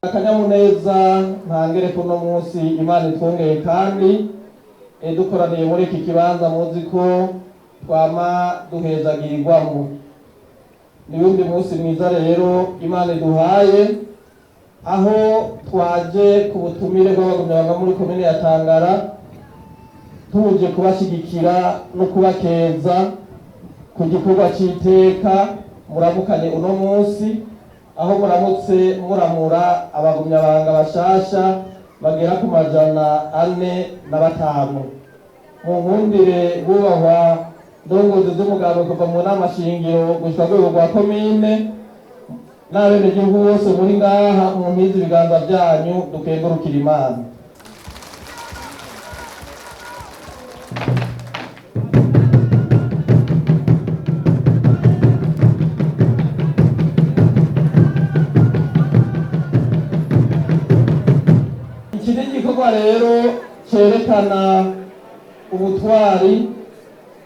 Akanyamuneza ntangere kuno munsi Imana itwongeye kandi dukoraniye muri iki kibanza muzi ko twama duhezagirirwamo. Ni wundi munsi mwiza rero Imana iduhaye, aho twaje ku butumire bw'abagumyabanga muri komine ya Tangara, tuje kubashyigikira no kubakeza ku gikorwa cy'iteka muramukanye uno munsi, aho muramutse muramura abagumyabanga bashasha bagera ku 405. Mu nkundire, bubahwa ndongozi z'umugabo kuva mu nama shingiro gushika rwego rwa komine n'abenegihugu bose muri ngaha, mu mpizi ibiganza byanyu dukengurukira Imana. Iki ni igikorwa rero cyerekana ubutwari,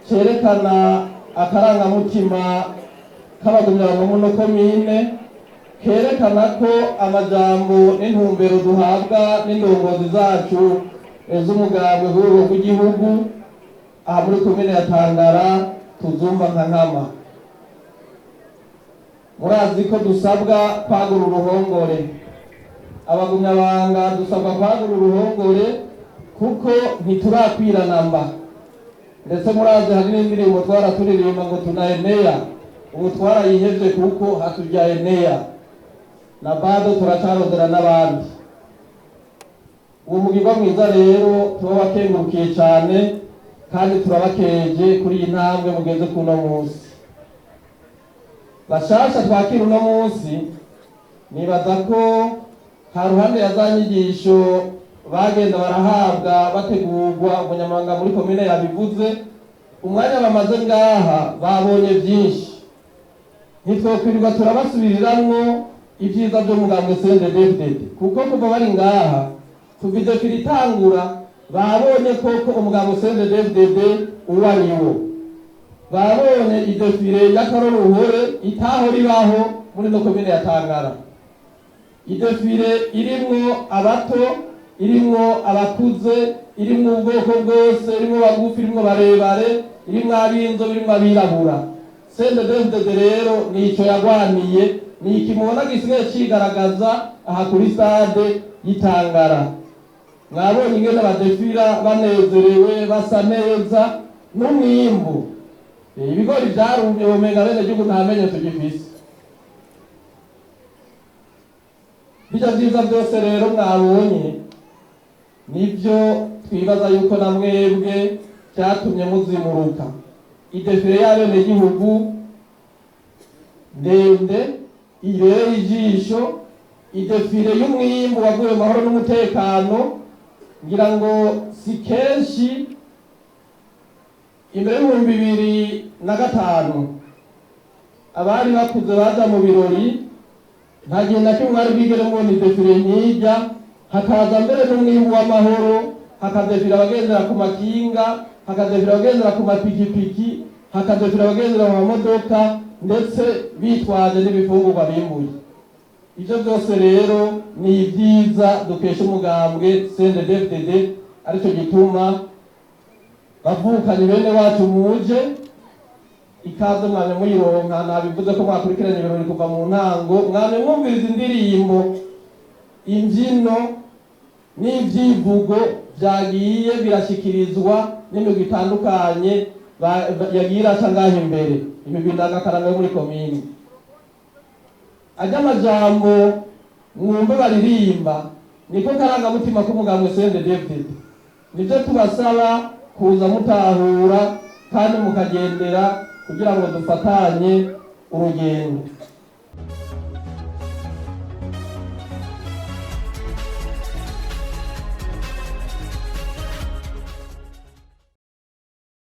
cyerekana akarangamutima k'abagumyabanga muno komine, kerekana ko amajambo n'intumbero duhabwa n'indongozi zacu z'umugambwe ku rwego rw'igihugu aha muri komine ya Tangara tuzumva nka nkama. Murazi ko dusabwa kwagura uruhongore. Abagumyabanga dusabwa kwagura uruhongore kuko ntiturakwirana mba. Ndetse murazi hari n'indirimbo twaraturirimba ngo tunaenea, ubu twarayihevye kuko hatujaenea na bado turacarondera n'abandi. Uwo mugirwa mwiza rero turabakengurukiye cyane kandi turabakeje kuri iyi ntambwe mugeze kuno munsi. Bashasha twakira uno munsi, nibaza ko ha ruhande ya za nyigisho bagenda barahabwa bategurwa, umunyamabanga muri komine yabivuze, umwanya bamaze ngaha babonye byinshi. Ntitwokwirirwa turabasubiriramwo ibyiza by'umugambwe CNDD-FDD, kuko kuva bari ngaha, kuva idefire itangura, babonye koko umugambwe CNDD-FDD uwo ari wo. Babonye idefire y'akaroruhore itaho ribaho muri no komine ya Tangara, idefire irimwo abato, irimwo abakuze, irimwo ubwoko bwose, irimwo bagufi, irimwo barebare, irimwo ab'inzobe, irimwo abirabura. CNDD-FDD rero nico yagwaniye, ni iki mubona gisigaye cigaragaza aha kuri stade y'Itangara. Mwabonye ingene badefira banezerewe, basa neza, n'umwimbu. Ibigori vyarumye womenga bene gihugu nta menyo tugifise. Bijya vyiza byose rero mwabonye nibyo twibaza yuko na mwebwe cyatumye muzimuruka. Idefire y'abenegihugu ndende ibereye ijisho, idefire y'umwimbu waguye mu mahoro n'umutekano. Ngira ngo si kenshi imbere y'2005 abari bakuze baza mu birori, nta gihe na kimwe mwari bwigere mubona idefire nk'ijya, hakaza mbere n'umwimbu w'amahoro, hakadefira abagendera ku makinga, hakadefira abagendera ku mapikipiki, hakadefira abagendera mu mamodoka, ndetse bitwaje n'ibifungurwa bimbuye. Ibyo byose rero ni ibyiza dukesha umugambwe CNDD-FDD. Aricyo gituma, bavukanye bene wacu, muje ikaze mwamye muyironka. Nabivuze ko mwakurikiranye ibirori kuva mu ntango, mwamye mwumviriza indirimbo, imbyino n'ibyivugo byagiye birashyikirizwa n'imigwi itandukanye yagiye iraca ngaho imbere, imigwi ndangakaranga yo muri komini. Ajya amajambo mwumve baririmba niko karangamutima k'umugambwe CNDD-FDD. Nibyo tubasaba kuza mutahura kandi mukagendera kugira ngo dufatanye urugendo.